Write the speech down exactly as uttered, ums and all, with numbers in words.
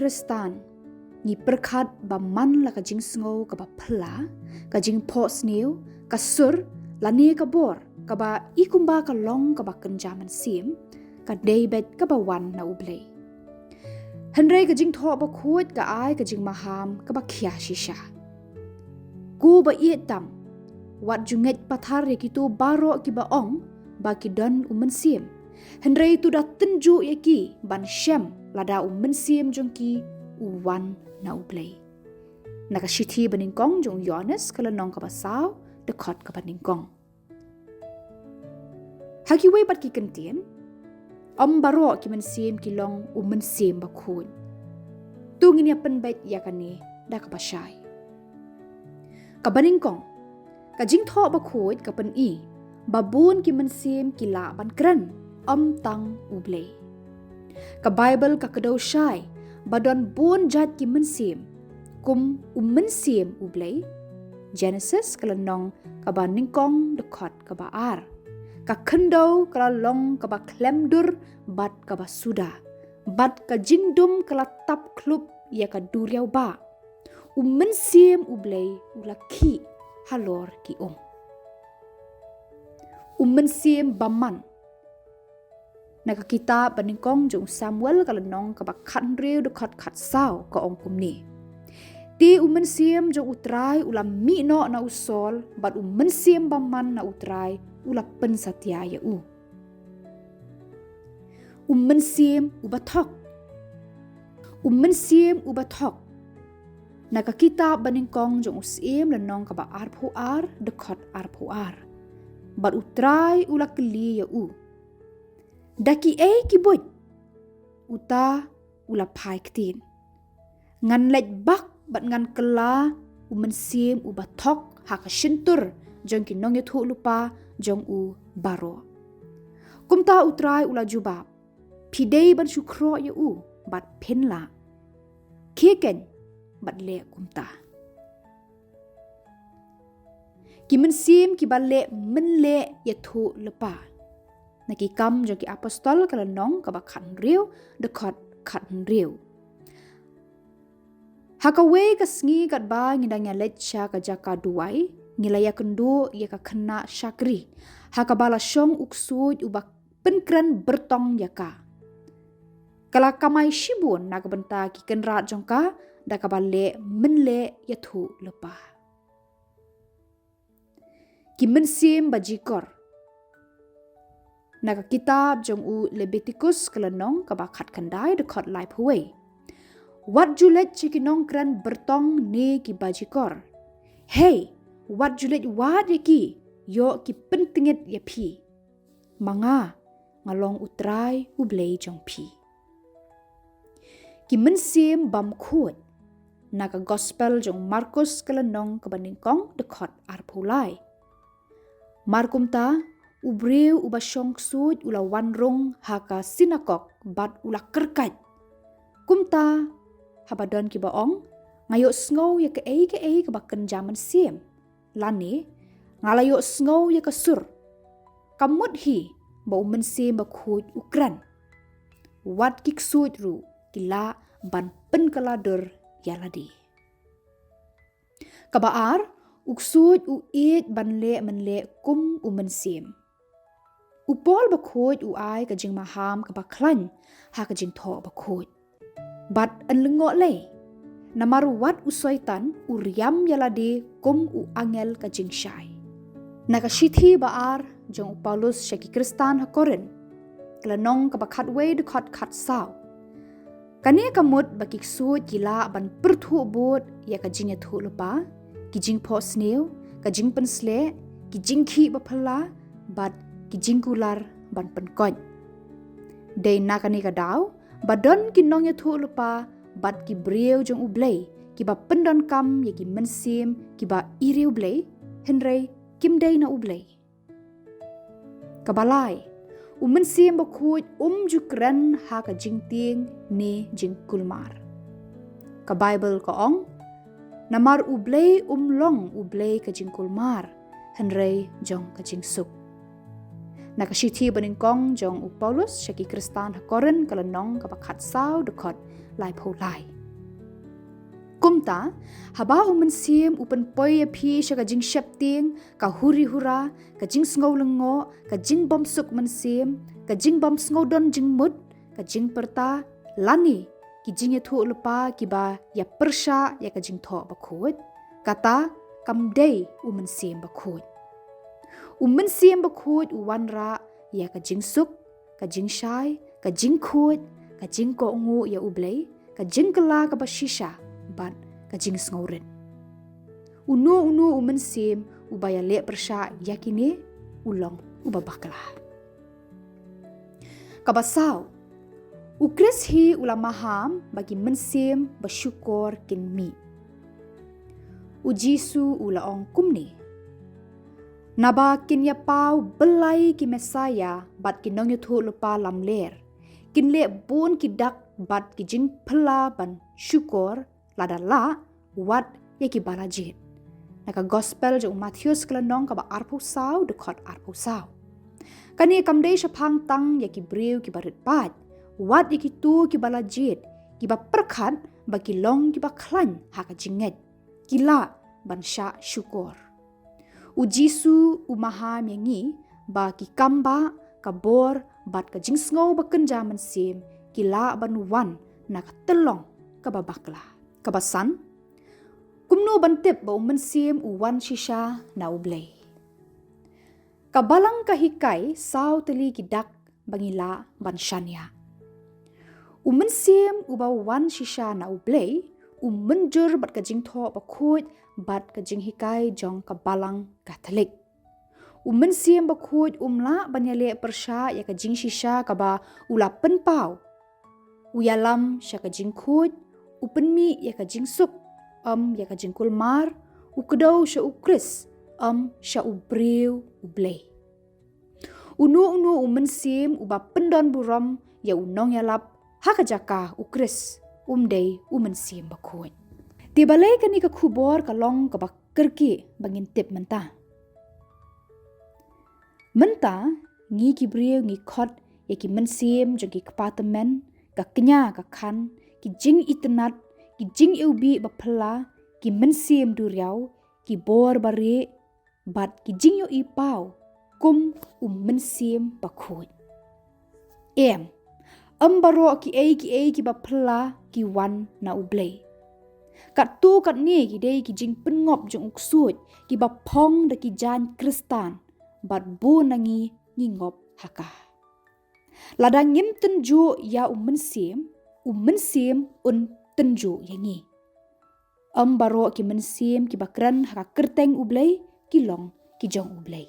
Khristan, ngi pyrkhat ba man la ka jingsngew kaba phylla, ka jingphohsniew, ka sur, lane ka bor, kaba i kumba ka long kaba kynja mynsiem, ka dei beit kaba wan na U Blei. Hynrei ka Jingthoh Bakhuid ka ai ka jingmaham kaba khia shisha. Ko ba ïeit tam, wat ju ngeit pathar ïa kito baroh kiba ong ba ki don U Mynsiem, hynrei to da tynjuh ïa ki ban shem lada U Mynsiem jong ki u wan na U Blei. Na ka shithi banyngkong jong u Ïoannis, ka lynnong kaba saw, dkhot kaba nyngkong. Ha kiwei pat ki kyntien, ym baroh ki mynsiem ki long U Mynsiem Bakhuid. To ngin ïa pynbeit ïa kane da kaba shai. Kaba nyngkong, ka Jingthoh Bakhuid ka pyni ba bun ki mynsiem ki lah ban kren, ym tang U Blei. Ka Baibl ka kdew shai ba don bun jait ki mynsiem, kum U Mynsiem U Blei. Genesis, ka lynnong kaba nyngkong, dkhot kaba ar. Ka khyndew ka la long kaba khlem dur bad kaba suda, bad ka jingdum ka la tap khlop ïa ka duriaw bah. U Mynsiem U Blei u la khih halor ki um. U Mynsiem Bymman. Na ka kitab banyngkong jong u Samuel, ka lynnong kaba khathynriew, dkhot khatsaw, ka ong kumne: Te U Mynsiem jong U Trai u la mih noh na u Saul, bad U Mynsiem Bymman na U Trai u la pynsatia ïa u. U Mynsiem Uba Thok. U Mynsiem Uba Thok. Na ka kitab banyngkong jong u Syiem, lynnong kaba arphew ar, dkhot arphew ar. Bad U Trai u la kylli ïa u: Da kiei ki buit? Uta u la phai ktien: Ngan leit bak bad ngan kylla U Mynsiem Uba Thok ha ka shyntur jong ki nongïathuhlypa jong u baroh. Kumta U Trai u la jubab: Phi dei ban shu khroh ïa u bad phin lah. Khie keiñ bad leh kumta. Ki mynsiem kiba leh mynleh ïathuhlypa. Na Ki Kam jong ki Apostol, ka lynnong kaba khathynriew, dkhot khathynriew. Ha kawei ka sngi katba ngi dang ïaleit sha ka jaka duwai, ngi la ïakynduh ïa ka khynnah shakri ha kaba la shong u ksuid uba pynkren byrtong ïa ka. Ka la kamai shibun na ka bynta ki kynrad jong ka da kaba leh mynleh ïathuhlypa. Ki mynsiem bajikor. Na ka kitab jong u Lebitikus, ka lynnong kaba khatkhyndai, dkhot laiphew wei: Wat ju leit sha ki nongkren byrtong ne ki bajikor. Hei, wat ju leit wad ïa ki, ïoh ki pyntngit ïa phi. Ma nga, nga long U Trai U Blei jong phi. Ki mynsiem bymkhuid. Na ka Gospel jong u Markus, ka lynnong kaba nyngkong, dkhot arphew lai. Mar kumta, u briew uba shong ksuid u la wan rung ha ka synagog bad u la kyrkait. Kumta, haba don kiba ong, nga ïohsngew ïa kaei kaei kaba kynja mynsiem, lane, nga la ïohsngew ïa ka sur, ka mut hi ba U Mynsiem Bakhuid u kren, wat ki ksuid ruh ki lah ban pynkylla dur ïa lade. Kaba ar, u ksuid u ïeit ban leh mynleh kum u mynsiem. U Paul bakhuid u ai ka jingmaham kaba khlaiñ ha ka Jingthoh Bakhuid. Bad yn lyngngoh lei, namar wat u Soitan u riam ïa lade kum u angel ka jingshai. Na ka shithi ba ar jong u Paulus sha ki Khristan ha Korinth, ka lynnong kaba khatwei, dkhot khatsaw. Kane ka mut ba ki ksuid ki lah ban pyrthuh bud ïa ka jingïathuhlypa, ki jingphohsniew, ka jingpynsleh, ki jingkhih baphylla, bad ki jingkular ban pynkoit. Dei na kane ka daw ba don ki nongïathuhlypa bad ki briew jong U Blei kiba pyndonkam ïa ki mynsiem kiba ïeit ïa U Blei, hynrei kim dei na U Blei. Kaba lai, U Mynsiem Bakhuid um ju kren ha ka jingtieng ne jingkulmar. Ka Baibl ka ong, namar U Blei um long U Blei ka jingkulmar, hynrei jong ka jingsuk. Na ka shithi banyngkong jong u Paulus sha ki Khristan ha Korinth, ka lynnong kaba khatsaw, dkhot laiphew lai. Kumta, haba u Mynsiem u pynpoi ïa phi sha ka jingsheptieng, ka huri hura, ka jingsngew lyngngoh, ka jingbymsuk mynsiem, ka jingbymsngewdon jingmut, ka jingpyrta, lane ki jingïathuhlypa kiba ïapyrshah ïa ka Jingthoh Bakhuid, kata kam dei u Mynsiem Bakhuid. U Mynsiem Bakhuid u wanrah ïa ka jingsuk, ka jingshai, ka jingkhuid, ka jingkohnguh ïa U Blei, ka jingkylla kaba shisha bad ka jingsngewrit. Uno uno u mynsiem uba ïaleh pyrshah ïa kine u long uba bakla. Kaba saw, u Khrist hi u la maham ba ki mynsiem ba shukor kin mih. U Jisu u la ong kumne: Naba kin ïa paw byllai ki Messaïah bad ki nongïathuhlypa lamler, kin leh bun ki dak bad ki jingphylla ban shukor, lada lah, wat ïa kiba la jied. Na ka Gospel jong u Mathaios ka lynnong kaba arphew saw, dkhot arphew saw. Kane kam dei shaphang tang ïa ki briew kiba rit paid, wat ïa kito kiba la jied, kiba pyrkhat ba ki long kiba khlaiñ ha ka jingngeit, ki lah ban shah shukor. U Jisu u maham ïa ngi ba ki kambah, ka bor bad ka jingsngew bakynja mynsiem ki lah ban wan na ka tyllong kaba bakla. Kaba san, kumno ban tip ba u Mynsiem u wan shisha na U Blei? Ka Balang ka hikai saw tylli ki dak ba ngi lah ban shaniah. U Mynsiem uba wan shisha na U Blei u mynjur bad ka Jingthoh Bakhuid bad ka jinghikai jong ka Balang Katholik. U Mynsiem Bakhuid um lah ban ïaleh pyrshah ïa ka jingshisha kaba u la pynpaw. U ïalam sha ka jingkhuid, u pynmih ïa ka jingsuk, ym ïa ka jingkulmar, u kdew sha u Khrist, ym sha u briew U Blei. Uno uno u mynsiem uba pyndon burom ïa u nongïalap ha ka jaka u Khrist, um dei u Mynsiem Bakhuid. Te balei kane ka khubor ka long kaba kyrkieh ba ngin tip mynta? Mynta, ngi ki briew ngi khot ïa ki mynsiem jong ki kpa tymmen, ka kñia ka khan, ki jingitynnad, ki jingiwbih ba phylla, ki mynsiem duriaw, ki bor ba rieh, bad ki jingïohi paw kum u Mynsiem Bakhuid. Em, ym baroh kiei kiei kiba phylla ki wan na U Blei. Katto katne ki dei ki jingpynngop jong u ksuid kiba phong da ki jaiñ Khristan, bad bun na ngi ngi ngop ha ka. Lada ngim tynjuh ïa u Mynsiem, u Mynsiem un tynjuh ïa ngi. Ym baroh ki mynsiem kiba kren ha ka kyrteng U Blei ki long ki jong U Blei.